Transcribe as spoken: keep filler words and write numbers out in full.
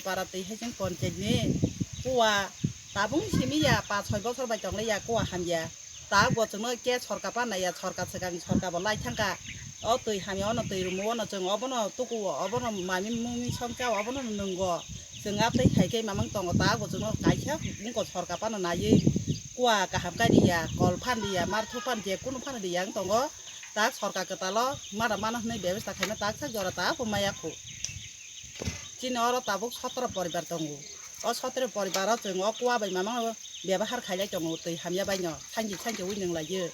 Para twi hai chwng panchayat ni kuwa tabuk simi ya, paanch soi bochor bai tong lai ya, kuwa hamya. Tak bo chwngno khe sorkar pa naiya, sorkar swkang sorkar bo lai thangkha. O twi hamya, ono twi rumo, ono chwng obono tukuo, obono mami mungni songcha, obono nwngo. Chwng a tei hai khe mamang tongo, tak bo chwngno kaisa wngkha sorkar pano naiwi kuwa kaham kai riya, kol phan riya, marthuk phan, je kunu phan riya wng tongo. Tak sorkar kwtalo mada mano hwnwi bebasta khaima tak sak jora tak bo maya khu. Chini oro tabuk sotoro poribar tongo. O sotoro poribaro chwng o kuwa bai mamang bebahar khailai tongo, twi hamya baino sanji sanji ui nwnglaiyo.